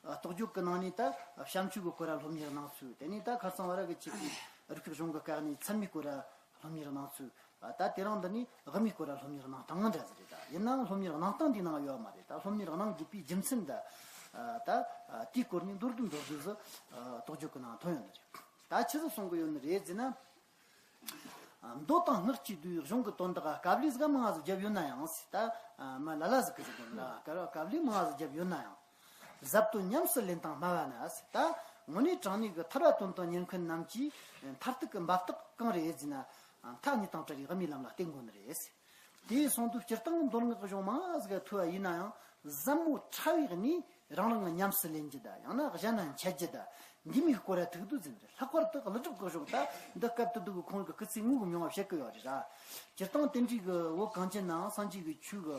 རྟོགས་བརྗོད་ཀྱི་ནང་ནས་ད་བྱམས་ཆོས་ཀྱི་སྐོར་ལ་སློབ་གཉེར་གནང་ཚུལ། དེ་ནས་ད་ཁ་སང་བར་གི་ཆེད་ཀྱི་རིགས་ཀྱི་གཞུང་གི་སྐབས་ནས་ཚད་མའི་སྐོར་ལ་སློབ་གཉེར་གནང་ཚུལ། ད་དེ་རིང་འདི་ནས་དབུ་མའི་སྐོར་ལ་སློབ་གཉེར་གནང་སྟངས་འདྲ་ཟིག་རེད། ད་ཡིན་ནའང་སློབ་གཉེར་གནང་སྟངས་འདིའི་ནང་ཡོད་མ་རེད། ད་སློབ་གཉེར་གནང་དགོས་པའི་རྒྱུ་མཚན་འདི། ད་དེའི་སྐོར་ནས་མདོར་བསྡུས་མདོར་བསྡུས་སུ་རྟོགས་བརྗོད་ཀྱི་ནང་ཐོན་ཡོད་ནི་རེད། ད་ཆི་ཟིག་གསུང་གི་ཡོད་ནི་རེད་ཟེར་ན། མདོ་དང་སྔགས་ཀྱི་བསྡུས་གཞུང་གི་དོན་དག་དཀའ་ལས་ཟིག་མང་ང་ཟིག་བརྒྱབ་ཡོད་ན་ཡང་ཟེར། ད་མ་ལ་ལ་ཟིག་གི་ཟིག་དགོངས་ལ་དཀའ་ལས་མང་ང་ཟིག་བརྒྱབ་ཡོད་ན་ཡང་། ཟབ་ཏུ་ཉམས་སུ་ལེན་དང་སྨྲ་བ་ན་ཟེར། ད་དངོས་གནས་དྲང་གནས་ཀྱི་ཐར་པ་དོན་དུ་གཉེར་མཁན་རྣམས་ཀྱིས་མཐར་ཐུག་གི་འབབ་རྟགས་གང་རེད་ཟེར་ན། མཐའ་གཉིས་དང་བྲལ་བའི་དབུ་མའི་ལམ་ལ་བརྟེན་དགོས་ནི་རེད་ཟེར། དེ་ཡིན་སོང་དུས་སྤྱིར་བཏང་མདོ་སྔགས་གཞུང་མང་ཟིག་ཐོས་པ་ཡིན་ན་ཡང་ཟབ་མོ་ཕྲ་བའི་གནས། རང་རང་གི་ཉམས་སུ་ལེན་རྒྱུ་ད་ཡང་ན་གཞན་ན་འཆད་རྒྱུ་ད་འདི་མོའི་སྐོར་ར་ཐུག་དུས་ཟིན་རེད། ལྷག་པར་དུ་ཀླུ་སྒྲུབ་ཀྱི་གཞུང་ད་འདི་སྐབས་དེ་དུས་ཀྱི་ཁོང་གི་སྐུ་ཚེ་དངོས་ཀྱི་མྱོང་བ་བཤད་གི་ཡོད་རེད་ར། སྤྱིར་བཏང་དེ་འདྲའི་གི་བོད་གངས་ཅན་ནའང་སངས་རྒྱས་ཀྱི་ཆོས་ཀྱི་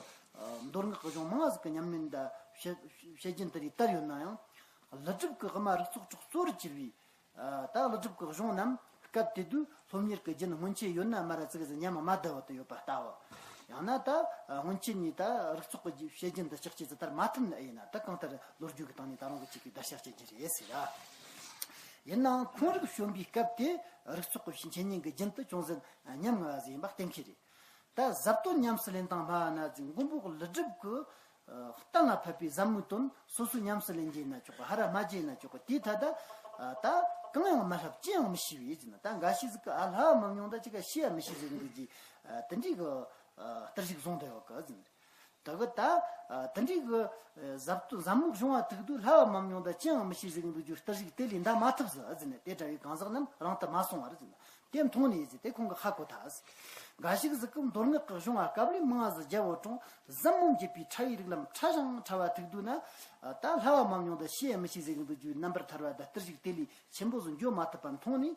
མདོ་སྔགས་གཞུང་མང་ཟིག་གི་ཉམས་ལེན་ད་བཤད་བཤད་རྒྱུན་དེ་རིགས་དར་ཡོད་ན་ཡང་། ཀླུ་སྒྲུབ་ཀྱི་དབུ་མ་རིགས་ཚོགས་དྲུག་གཙོ་བོར་གྱུར་པའི། ད་ཀླུ་སྒྲུབ་ཀྱི་གཞུང་རྣམས་སྐབས་དེ་དུས་སློབ་གཉེར་གྱི་རྒྱུན་སྔོན་ཆད་ཡོད་ན་མ་ར་ཙི་གེ་ཟིག་ཉམས་མ་བསྡད་པ་དུ་ཡོད་པ་ལྟ་བུ། ཡང་ན་ད་སྔོན་ཆད་ནས་ད་རིགས་ཚོགས་ཀྱི་བཤད་རྒྱུན་དུ་ལྕགས་ཀྱི་ཙི་ལྟར་མ་ཐུབ་ནི་ཨེ་ཡིན་ན། ད་གང་ལྟར་ལོ་རྒྱུས་ཀྱི་སྟེང་ནས་ད་རུང་གི་གཅིག་གི་བརྡར་ཤ་བྱེད་རྒྱུ་རེད་ཟེར་ར། ཡིན་ནའང་ཁོང་རིགས་བྱོན་པའི་སྐབས་དེ་རིགས་ཚོགས་ཀྱི་འཆད་ཉན་གྱི་རྒྱུན་དུ་ཅུང་ཟད་ཉམས་ངེས་པ་ཟིག་ཡིན་པ་གཏན་འཁེལ་རེད། ད་ཟབ་ཏུ་ཉམས་སུ་ལེན་དང་སྨྲ་བ་ན་ཟེར། མགོན་པོ་ཀླུ་སྒྲུབ་ཀྱི་གཏན་ལ་ཕབ་པའི་ཟབ་མོའི་དོན་སོ་སོས་ཉམས་སུ་ལེན་རྒྱུ་ཡིན་ན་ཆོག་གི། ཧ་ར་སྨྲ་རྒྱུ་ཡིན་ན་ཆོག་གི། དེའི་ཐད་ད་ད་གང་ཡང་མ་བསླབས་ཅི་ཡང་མི་ཤེས་པའི་ཟེར་ན། ད་འགའ་ཞིག་ཟིག་གིས་ཨ་ལྷ་བ་མི་མྱོང་ད་ཅི་ག་ཤེས་ཡ་མི་ཤེས་ཟེར་གི་འདུག་གི། དེ་འདྲའི་གི་རྟགས་ཤིག་བཟུང་བསྡད་ཡོད་གི་ཟེར། ད་གི་ད་དེ་འདྲའི་གི་ཟབ་ཏུ་ཟབ་མོ་བྱུང་བ་ཐུག་དུས་ལྷ་བ་མི་མྱོང་ད་ཅི་ཡང་མི་ཤེས་ཟེར་གི་འདུག་རྒྱུ་རྟགས་ཤིག་དེ་ལས་འདའ་མ་ཐུབ་ཟེར་ཟེར་ནས། དེ་འདྲ་བའི་གང་ཟག་རྣམས་རང་དུ་མ་སོང་བར་ཟེར་ན། དེ་མཐོང་ནས་ཟེར་དེ་ཁོང་གིས་ཧ་གོ་ཐལ་ཟེར། འགའ་ཞིག་ཟིག་གི་མདོ་སྔགས་ཀྱི་གཞུང་བ་སྐབས་ལས་མང་ཟིག་རྒྱལ་པོ་དྲུང་ཟབ་མོ་འབྱེད་པའི་ཕྲ་བའི་རིགས་ལམ་ཕྲ་ཞིང་ཕྲ་བ་ཐུག་འདུག་ན། ད་བསླབ་པ་མང་ཉུང་དུ་ཤེས་ཡང་མི་ཤེས་ཟེར་གི་འདུག་རྒྱུའི་རྣམ་པར་ཐར་བ་དང་བསྟུར་ཞིག་དེ་ལས་ཆེན་པོ་ཟིག་འགྱོ་མ་ཐུབ་པ་མཐོང་ནས།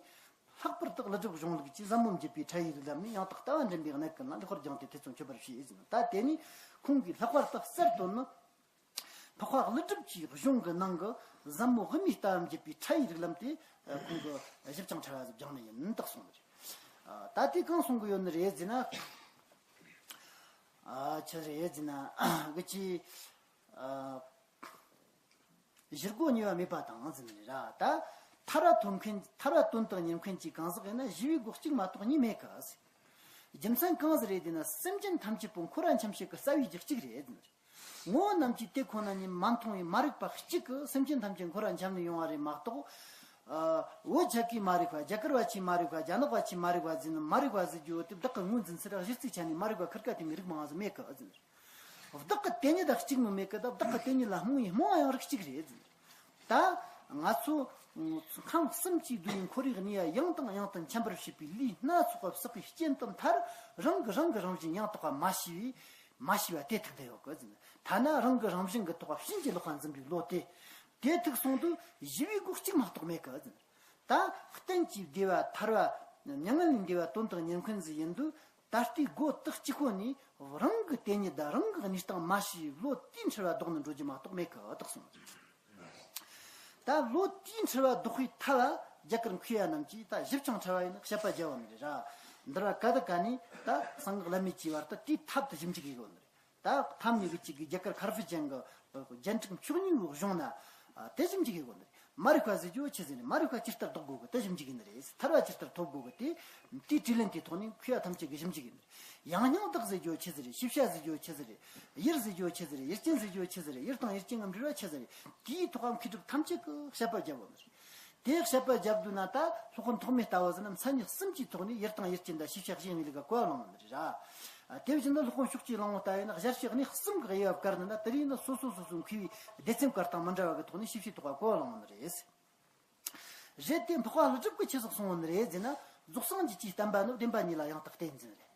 ལྷག་པར་དུ་ཀླུ་སྒྲུབ་གཞུང་ལུགས་ཀྱི་ཟབ་མོ་འབྱེད་པའི་ཕྲ་བའི་རིགས་ལམ་ནས་ཡང་དག་ལྟ་བ་འདྲེན་པའི་གནད་ཀུན་ལ་ལེགས་པར་སྦྱངས་ཏེ་ཐེ་ཚོམ་ཆོད་པར་བྱས་ཟིན། ད་དེ་ནས་ཁོང་གིས་ལྷག་པར་དུ་གསལ་བཏོན་ནི། འཕགས་པ་ཀླུ་སྒྲུབ་ཀྱི་གཞུང་གི་ནང་གི་ཟབ་མོ་དབུ་མའི་ལྟ་བ་འབྱེད་པའི་ཕྲ་བའི་རིགས་ལམ་དེ་ཁོང་གིས་ཞིབ་ཅིང་ཕྲ་བ་ཟིག་སྦྱངས་ནི་ཡིན་དག་གསུངས་པ་རེད། ད་དེ་གང་གསུང་གི་ཡོད་ནི་རེད་ཟེར་ན། ཆི་རེད་ཟེར་ན་གི་ཅི། བཞི་སྒོ་གཉིས་པ་མེད་པ་དང་ཟེར་ནི་རེད་ར། ད་ཐར་བ་ཐོབ་མཁན། ཐར་བ་དོན་དུ་གཉེར་མཁན་གྱི་གང་ཟག་ཡིན་ན་བཞི་པའི་སྒོ་གཅིག་མ་གཏོགས་གཉིས་མེད་གི་ཟེར། རྒྱུ་མཚན་གང་ཟིག་རེད་ཟེར་ན། སེམས་ཅན་ཐམས་ཅད་པོ་འཁོར་བ་འཁྱམས་བྱེད་ཀྱི་རྩ་བའི་རྒྱུ་གཅིག་རེད་ཟེར་ནི་རེད། ངོ་བོ་རྣམས་ཀྱིས་དེ་ཁོ་ན་ཉིད་མ་མཐོང་བའི་མ་རིག་པ་གཅིག་གིས་སེམས་ཅན་ཐམས་ཅད་འཁོར་བ་འཁྱམས་ནས་ཡོང་བ་རེད་མ་གཏོགས། ཨ། བོད་ཆ་གིས་མ་རིག་པ། རྒྱ་གར་བ་ཆས་མ་རིག་པ། རྒྱ་ནག་བ་ཆས་མ་རིག་པ་ཟེར་ནི། མ་རིག་པ་ཟེར་རྒྱུ་དེ་བདག་གི་ངོས་འཛིན་ཚུལ་གཞི་རྩའི་ཆ་ནས་མ་རིག་པ་ཁེར་ཁ་དེ་མི་རིགས་མང་ཟིག་མེད་གི་ཟེར་ནི། བདག་གི་དེ་ཉིད་དང་གཅིག་མི་མེད་གི། ད་བདག་གི་དེ་ཉིད་ལ་རྨོངས་པའི་རྨོངས་པ་ཡང་རིགས་གཅིག་རེད་ཟེར། ད་ང་ཚོ་ཁམས་གསུམ་གྱི་སྡུག་བསྔལ་འཁོར་བའི་གནས་ཡང་དང་ཡང་དུ་འཁྱམས་པར་བྱེད་པའི་ལས་སྣ་ཚོགས་པ་བསགས་པའི་རྐྱེན་དུ་མཐར། རང་གིས་རང་གི་རང་བཞིན་ཡང་དག་པ་མ་ཤེས་པས། མ་ཤེས་པ་དེ་ཐུག་བསྡད་ཡོད་གི་ཟེར། ཐ་ན་རང་གིས་རང་བཞིན་གྱི་ཐོག་ཕྱིན་ཅི་ལོག་པ་འཛིན་པའི་བློ་དེ། དེ་ཐུག་སོང་དུས་བཞི་པའི་སྒོ་གཅིག་མ་གཏོགས་མེད་གི་ཟེར། ད་གཏན་གྱི་བདེ་བ་ཐར་བ། མྱ་ངན་ལས་འདས་པ་དོན་དུ་གཉེར་མཁན་ཟིག་ཡིན་དུས། ད་ལྟའི་སྒོ་དེ་གཅིག་པོ་ནས་རང་གི་དེ་ཉིད་དང་རང་གི་གནས་སྟངས་མ་ཤེས་པའི་བློ་དེའི་འཁྲུལ་བ་ལྡོག་ནས་འགྲོ་རྒྱུ་མ་གཏོགས་མེད་གི་དག་གསུངས། ད་བློ་དེའི་འཁྲུལ་བ་ལྡོག་པའི་ཐབས་ལ་རྒྱ་གར་མཁས་པ་རྣམས་ཀྱིས་ད་ཞིབ་ཅིང་ཕྲ་བ་ཡིན་ན་བཤད་པ་བརྒྱབ་པ་ནི་རེད་ར། འདུལ་བ་ཀ་ཏི་ཀ་ནས་ད་གསང་སྔགས་བླ་མེད་ཀྱི་བར་དུ་དེའི་ཐབས་དེ་ཞིབ་འཇུག་བྱེད་དགོས་ནི་རེད། ད་ཐ་མ་གི་གཅིག་གིས་རྒྱ་གར་ཁར་ཧྥི་ཅན་གྱི་རྒྱན་དྲུག་མཆོག་གཉིས་པོའི་གཞུང་ན། ཨ། དེ་ཞིབ་འཇུག་བྱེད་དགོས་ནི་རེད། མ་རིག་པ་ཟེར་རྒྱུ་ཆི་ཟིག་རེད། མ་རིག་པ་ཇི་ལྟར་ལྡོག་དགོས་གི། དེ་ཞིབ་འཇུག་ཡིན་ནི་རེད། ཐར་བ་ཇི་ལྟར་ཐོབ་དགོས་གི། དེ་དེའི་དྲིས་ལན་དེའི་ཐོག་ནས་མཁས་པ་ཐམས་ཅད་ཀྱིས་ཞིབ་འཇུག་ཡིན་ནི་རེད། ཡང་སྙིང་བདག་ཟེར་རྒྱུ་ཆི་ཟིག་རེད། ཤེས་བྱ་ཟེར་རྒྱུ་ཆི་ཟིག་རེད། ཡུལ་ཟེར་རྒྱུ་ཆི་ཟིག་རེད། ཡུལ་ཅན་ཟེར་རྒྱུ་ཆི་ཟིག་རེད། ཡུལ་དང་ཡུལ་ཅན་གྱི་འབྲེལ་བ་ཆི་ཟིག་རེད། དེའི་ཐོག་མཁས་གྲུབ་ཐམས་ཅད་ཀྱིས་དཔྱད་པ་བརྒྱབ་པ་ནི་རེད། དེ་དཔྱད་པ་བརྒྱབ་དུས་ན་ད་སློབ་དཔོན་ཐོགས་མེད་ལྟ་བུ་ཟེར་ན་མཚན་ཉིད་གསུམ་གྱི་ཐོག་ནས་ཡུལ་དང་ཡུལ་ཅན་དང་ཤེས་བྱ་གཞན་གཉིས་ལུགས་ཀ་གོ་བ་བླངས་པ་ནི་རེད་ར། དེ་བཞིན་དུ་སློབ་དཔོན་ཕྱོགས་ཀྱི་གླང་པོ་ལྟ་བུ་ཡིན་ན་གཞལ་བྱའི་གནས་གསུམ་གྱི་དབྱེ་བ་བཀར་ནས་ན། དེ་རིགས་ནི་སོ་སོ་སོ་སོའི་མཁས་པའི་སྡེ་ཚན་བཀར་སྟངས་མི་འདྲ་བ་གི་ཐོག་ནས་ཤེས་བྱའི་ཐོག་ལ་གོ་བ་བླངས་པ་ནི་རེད། རེད་དེ། འཕགས་པ་ཀླུ་སྒྲུབ་ཀྱིས་ཆི་ཟིག་གསུངས་པ་ནི་རེད་ཟེར་ན། རྫོགས་སངས་རྒྱས་ཀྱི་བསྟན་པ་ནི་བདེན་པ་གཉིས་ལ་ཡང་དག་བརྟེན་ཟེར་ནི་རེད།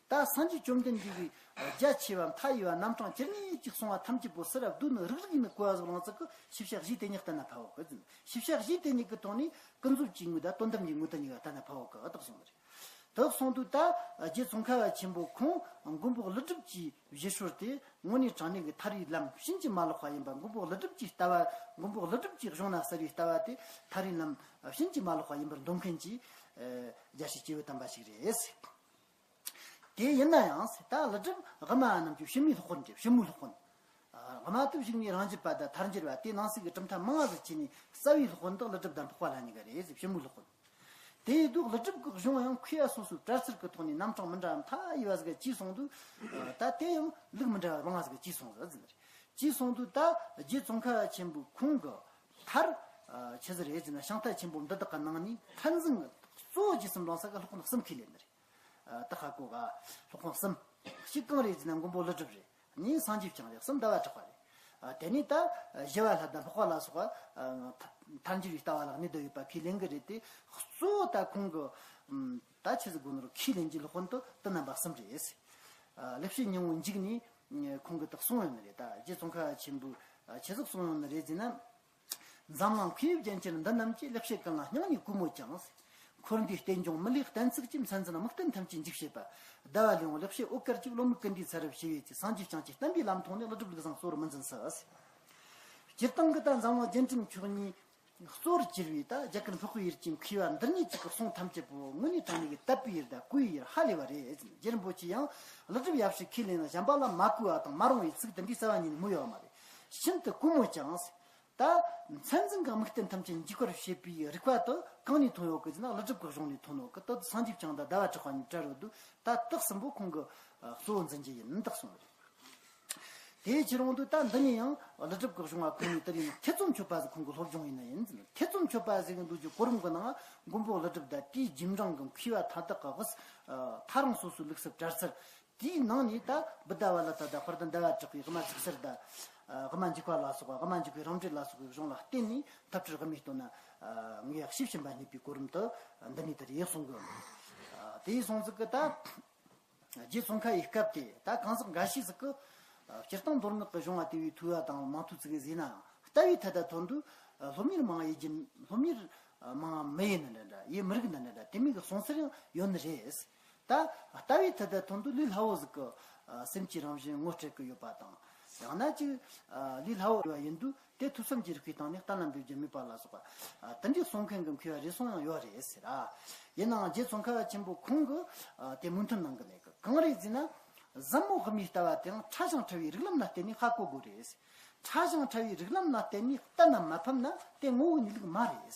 ད་སངས་རྒྱས་བཅོམ་ལྡན་འདས་ཀྱིས་རྒྱ་ཆེ་བ་མཐའ་ཡས་པ་རྣམ་གྲངས་ཇི་སྙེད་ཅིག་གསུངས་པ་ཐམས་ཅད་པོ་ཟུར་ར་བསྡུས་ནས་རིགས་རིགས་ནས་གོ་བ་ཟིག་བླངས་ཚུལ་གྱི་ཤེས་བྱ་གཞི་དེ་ཉིད་ལྟར་ན་ཕལ་བ་གི་ཟེར། ཤེས་བྱ་གཞི་དེ་ཉིད་ཀྱི་ཐོག་ནས་ཀུན་རྫོབ་ཀྱི་དངོས་དང་དོན་དམ་གྱི་དངོས་དེ་གཉིས་ཀ་ལྟར་ན་ཕལ་བ་གི་དག་གསུངས་པ་རེད། དག་གསུངས་དུས་ད་རྗེ་ཙོང་ཁ་པ་ཆེན་པོ་ཁོང་མགོན་པོ་ཀླུ་སྒྲུབ་ཀྱི་བཞེད་སྲོལ་དེ་དངོས་གནས་དྲང་གནས་ཀྱི་ཐར་པའི་ལམ་ཕྱིན་ཅི་མ་ལོག་པ་ཡིན་པ། མགོན་པོ་ཀླུ་སྒྲུབ་ཀྱི་ལྟ་བ། མགོན་པོ་ཀླུ་སྒྲུབ་ཀྱི་གཞུང་ན་གསལ་བའི་ལྟ་བ་དེ་ཐར་པའི་ལམ་ཕྱིན་ཅི་མ་ལོག་པ་ཡིན་པར་འདོད་མཁན་གྱི་རྒྱལ་སྲས་སྐྱེས་བུ་དམ་པ་ཞིག་རེད། དེ་ཡིན་ན་ཡང་ད་ཀླུ་སྒྲུབ་དབུ་མ་རྣམས་ཀྱི་ཕྱི་མའི་སློབ་དཔོན་རེད། ཕྱི་མོའི་སློབ་དཔོན། དབུ་མ་དེ་གཞུག་ནས་རང་རྒྱུད་པ་དང་ཐལ་འགྱུར་བ། དེ་ནང་གསེས་ཀྱི་གྲུབ་མཐའ་མང་ང་ཟིག་ཕྱེ་ནས་རྩ་བའི་སློབ་དཔོན་དེ་ཀླུ་སྒྲུབ་དང་འཕགས་པ་ལྷ་གཉིས་ཀ་རེད་ཟེར། ཕྱི་མོའི་སློབ་དཔོན། དེ་ཡིན་དུས་ཀླུ་སྒྲུབ་ཀྱི་གཞུང་ཡང་མཁས་པ་སོ་སོའི་གྲྭ་ཚུལ་གྱི་ཐོག་ནས་རྣམ་གྲངས་མི་འདྲ་བ་མཐའ་ཡས་པ་ཟིག་བརྗེས་སོང་དུས། ད་དེ་ཡང་ལུགས་མི་འདྲ་བ་མང་ང་ཟིག་བརྗེས་སོང་ཟིག་ཟེར། བརྗེས་སོང་དུས་ད་རྗེ་ཙོང་ཁ་པ་ཆེན་པོའི་ཁོང་གི་མཐར་ཆི་ཟིག་རེད་ཟེར་ན། ཤིང་རྟ་ཆེན་པོ་འདི་དག་གི་ནང་ནས་མཐར་འཛིན་གཙོ་བོ་རྗེ་བཙུན་ལོ་ཙཱ་གིས་སློབ་དཔོན་གསུམ་ཁས་ལེན་ནི་རེད། ད་ཧ་གོ་ག། སློབ་དཔོན་གསུམ། གཅིག་གང་རེད་ཟེར་ན་མགོན་པོ་ཀླུ་སྒྲུབ་རེད། གཉིས་སངས་རྒྱས་བསྐྱངས་རེད། གསུམ་ཟླ་བ་གྲགས་པ་རེད། ཨ། དེ་ནས་ད་ཞི་བ་ལྷ་དང་འཕགས་པ་ལ་སོགས་པ། ཨ། ཐ་ཐལ་འགྱུར་བའི་ལྟ་བ་ལ་གནས་བསྡད་ཡོད་པ་ཁས་ལེན་གི་རེད་དེ། གཙོ་བོ་ད་ཁོང་གི་ཨམ། ད་ཆི་ཟིག་དགོས་ནོ་རུ་ཁས་ལེན་གྱི་སློབ་དཔོན་དེ་དེ་རྣམ་པ་གསུམ་རེད། ཨ། ལེགས་བཤད་སྙིང་པོ་མཇུག་ནས་ཁོང་གིས་ད་གསུངས་ཡོད་ནི་རེད། ད་རྗེ་ཙོང་ཁ་པ་ཆེན་པོས་ཆི་ཟིག་གསུངས་ཡོད་ནི་རེད་ཟེར་ན། འཛམ་གླིང་མཁས་པའི་རྒྱན་ཅན་འདི་རྣམས་ཀྱིས། ལེགས་བཤད་ཀུན་ལ་སྙིང་ནས་གུས་མོ་ཀྱང་། འཁོར་འདས་རྟེན་འབྱུང་མི་ལུས་གཏན་ཚིགས་ཀྱི། མཚན་འཛིན་དམིགས་རྟེན་ཐམས་ཅད་འཇིག་བྱེད་པ། ཟླ་བ་ལེའུ་ལེགས་བཤད་འོད་དཀར་གྱིས། བློ་མིག་ཀུན་འདུས་ཚ་རབས་ཞི་བའི་ཚེ། སངས་རྒྱས་བསྐྱངས་ཀྱི་བསྟན་པའི་ལམ་མཐོང་ནས། ཀླུ་སྒྲུབ་ལུགས་བཟང་གཙོ་བོར་མི་འཛིན་སྲིད། སྤྱིར་བཏང་གི་ད་འཛམ་གླིང་རྒྱན་ཅན་མཆོག་གཉིས་གཙོ་བོར་གྱུར་པའི་ད་རྒྱ་གར་འཕགས་པའི་ཡུལ་གྱི་མཁས་པ་འདི་གཉིས་ཀྱི་གསུང་ཐམས་ཅད་པོ་དངོས་གནས་དྲང་གནས་ཀྱི་དད་པའི་ཡུལ་དང་གུས་པའི་ཡུལ་ཧ་ལས་པ་རེད། རྗེ་རིན་པོ་ཆེ་ཡང་ཀླུ་སྒྲུབ་ཡབ་སྲས་ཁས་ལེན་ན་གཞན་པ་ལ་མ་གུས་པ་དང་མ་རུང་བའི་ཚིག་འདི་འདྲའི་རྩ་བ་ཉིད་ནས་སྨྲས་ཡོད་མ་རེད། ཤིན་ཏུ་གུས་མོ་ཀྱང་། ད་མཚན་འཛིན་གྱི་དམིགས་རྟེན་ཐམས་ཅད་འཇིག་པར་བྱེད་པའི་རིགས་པ་དེ་གང་ནས་ཐོན་ཡོད་གི་ཟེར་ན། ཀླུ་སྒྲུབ་ཀྱི་གཞུང་ནས་ཐོན་ཡོད་གི། དེ་སངས་རྒྱས་བསྐྱངས་དང་ཟླ་བ་གྲགས་པ་གཉིས་བྲལ་ཡོད་དུས། ད་དེ་གསུམ་པོ་ཁོང་གི་གཙོ་བོ་འཛིན་རྒྱུ་ཡིན་དག་གསུངས་རེད། དེའི་ཕྱིར་འོང་དུས་ད་འདི་ནས་ཡང་ཀླུ་སྒྲུབ་ཀྱི་གཞུང་བ་ཁོང་ནས་དེ་རིང་ཐེ་ཚོམ་ཆོད་པ་ཟིག་ཁོང་གི་སློབ་སྦྱོང་ཡིན་ན་ཡིན་ཟེར། ཐེ་ཚོམ་ཆོད་པ་ཟེར་གི་འདུག་རྒྱུ་གོ་རིམ་གྱི་ནང་མགོན་པོ་ཀླུ་སྒྲུབ་དང་དེའི་རྗེས་འབྲང་གི་མཁས་པ་མཐའ་དག་གི་དབུས། ཐ་རང་སོ་སོའི་ལུགས་སུ་བྲལ་ཚུལ། དེའི་ནང་ནས་ད་བུདྡྷ་ཝ་ལ་ཏ་དང་དཔལ་ལྡན་ཟླ་བ་གྲགས་པའི་དབུ་མ་ཚིག་གསལ་དང་། ཨ། དབུ་མ་འཇུག་པ་ལ་སོགས་པ། དབུ་མ་འཇུག་པའི་རང་འགྲེལ་ལ་སོགས་པའི་གཞུང་ལ་བརྟེན་ནས་ཐབས་སྤྲུལ་དབུ་མའི་སྟོན་ན། ཨ། ངེས་པ་ཕྱིར་ཕྱིན་པ་རྙེད་པའི་གོ་རིམ་དུ་འདི་ནས་དེ་རེད་གསུང་གི། ཨ། དེའི་གསུང་ཚིག་གི་ད་ རྗེ་ཙོང་ཁ་པའི་སྐབས་དེ་ད་གང་ཟག་འགའ་ཤས་ཟིག་གིས་སྤྱིར་བཏང་མདོ་སྔགས་ཀྱི་གཞུང་བ་དེ་བས་ཐོས་པ་དང་མང་ཐོས་ཙི་གེ་ཟིག་ཡིན་ནའང་ལྟ་བའི་ཐད་ལ་ཐོན་དུས་སློབ་གཉེར་མང་ཡེད་རྒྱུ། སློབ་གཉེར་མང་མི་ཡེད་ནི་འདྲ་འདྲ། ཡེད་མི་རིགས་ནི་འདྲ་འདྲ། དེ་མོ་གི་གསུང་ཚུལ་ཡང་ཡོད་ནི་རེད། ད་ལྟ་བའི་ཐད་ལ་ཐོན་དུས་ལས་སླ་བོ་ཟིག་གི་སེམས་ཀྱི་རང་བཞིན་ངོ་སྤྲད་གི་ཡོད་པ་དང་། ཡང་ན་ཅིག་ལས་སླ་བོ་ཡོད་པ་ཡིན་དུས་དེ་ཐོས་བསམ་གྱི་རིག་པའི་སྟེང་ནས་གཏན་ལ་འབེབས་རྒྱུ་མེད་པ་ལ་སོགས་པ་དེ་འདྲའི་གསུང་མཁན་གྱི་མཁས་པ་རེ་ཟུང་ཡང་ཡོད་རེད་ཟེར། ཡིན་ནའང་རྗེ་ཙོང་ཁ་པ་ཆེན་པོ་ཁོང་གིས་དེ་མོས་མཐུན་གནང་གི་མེད་གི། གང་རེད་ཟེར་ན། ཟབ་མོ་དབུ་མའི་ལྟ་བ་དེའང་ཕྲ་ཞིང་ཕྲ་བའི་རིགས་ལམ་ལ་བརྟེན་ནས་ཧ་གོ་དགོས་རེད། ཕྲ་ཞིང་ཕྲ་བའི་རིགས་ལམ་ལ་བརྟེན་ནས་གཏན་ལ་མ་ཕབ་ན་དེ་ངོ་བོའི་གནས་ལུགས་མ་རེད།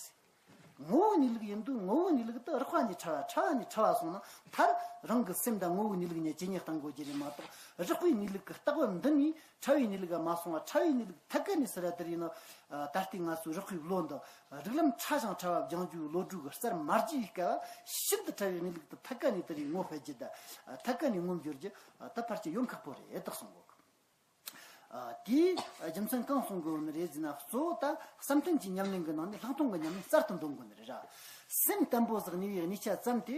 ངོ་བོའི་གནས་ལུགས་ཡིན་དུས་ངོ་བོའི་གནས་ལུགས་དེ་རགས་པ་ནས་ཕྲ་བ། ཕྲ་བ་ནས་ཕྲ་བ་སོང་ན་མཐར་རང་གི་སེམས་དང་ངོ་བོའི་གནས་ལུགས་གཉིས་ཇེ་ཉེ་གཏང་དགོས་རྒྱུ་རེད་མ་གཏོགས། རགས་པའི་གནས་ལུགས་ཀྱི་རྟག་པ་འདི་ནས་ཕྲ་བའི་གནས་ལུགས་ལ་མ་སོང་བ། ཕྲ་བའི་གནས་ལུགས་ཐད་ཀ་ནས་ཟེར་བ་དེ་ཡིན་ན། ད་ལྟའི་ང་ཚོའི་རགས་པའི་བློ་འདི་རིགས་ལམ་ཕྲ་ཞིང་ཕྲ་བ་སྦྱང་རྒྱུའི་བློ་གྲོས་ཀྱི་རྩལ་མ་རྒྱས་པའི་སྐབས། ཤིན་ཏུ་ཕྲ་བའི་གནས་ལུགས་དེ་ཐད་ཀ་ནས་དེ་རིགས་ངོ་ཤེས་རྒྱུ་དང་། ཐད་ཀ་ནས་ངོ་འགྱུར་རྒྱུ་ད་ཕལ་ཆེར་ཡོང་ཁག་པོ་རེད་དེ་གསུང་གོ། ཨ། དེའི་རྒྱུ་མཚན་གང་གསུང་དགོས་ནི་རེད་ཟེར་ན། གཙོ་བོ་ད་བསམ་གཏན་གྱི་ཉམས་ལེན་གྱི་ནང་ནས་ལྷག་མཐོང་གི་ཉམས་ལེན་གསར་དུ་འདོན་དགོས་ནི་རེད་ར། སེམས་བརྟན་པོ་ཟིག་གནས་པའི་གནས་ཆ་ཙམ་དེ་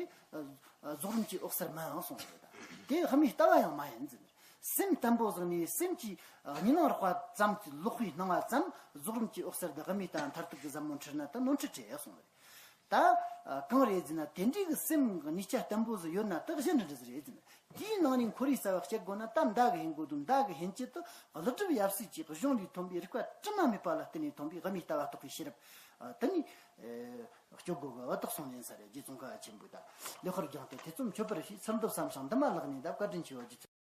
རྫོགས་རིམ་གྱི་འོད་གསལ་མིན་གསུངས་རེད། ད་དེ་དབུ་མའི་ལྟ་བ་ཡང་མ་ཡིན་ཟེར་ནི། སེམས་བརྟན་པོ་ཟིག་གནས་པའི་སེམས་ཀྱི་གཉིས་སྣང་རགས་པ་ཙམ་གྱིས་ལོག་པའི་སྣང་བ་ཙམ་རྫོགས་རིམ་གྱི་འོད་གསལ་དེ་དབུ་མའི་ལྟ་བ་མཐར་ཐུག་གི་ཟབ་མོ་ཁྲིད་ན་ད་ནོར་འཁྲུལ་རེད་གསུངས་རེད། ད་གང་རེད་ཟེར་ན། དེ་འདྲའི་གི་སེམས་གནས་ཆ་བརྟན་པོ་ཟིག་ཡོད་ན་ད་གཞི་འདྲ་འདྲ་ཟིག་རེད་ཟེར་ན། དེའི་ནང་ནས་ཁོར་ཡུག་གསར་བ་སྐྱེ་དགོས་ན་ད་མདའ་གི་འཕེན་དགོས་དུས། མདའ་གི་འཕེན་ཆེད་དུ་ཀླུ་སྒྲུབ་ཡབ་སྲས་ཀྱི་གཞུང་ལས་ཐོན་པའི་རིགས་པ་དྲི་མ་མེད་པ་ལ་བརྟེན་ནས་ཐོན་པའི་དབུ་མའི་ལྟ་བ་རྟོགས་པའི་ཤེས་རབ་དེ་ནས་སྐྱོབ་དགོས་གི། འོ་ད་གསུང་ལེན་ས་རེད། རྗེ་ཙོང་ཁ་པ་ཆེན་པོས་ད་ལེགས་པར་སྦྱངས་ཏེ་ཐེ་ཚོམ་ཆོད་པར་བྱས། ཚུར་འདུ་བསམ་ཞིང་འདུན་མ་ལག་ནས་འདེབས། བཀའ་དྲིན་ཆེའོ། རྗེ་ཙོང་།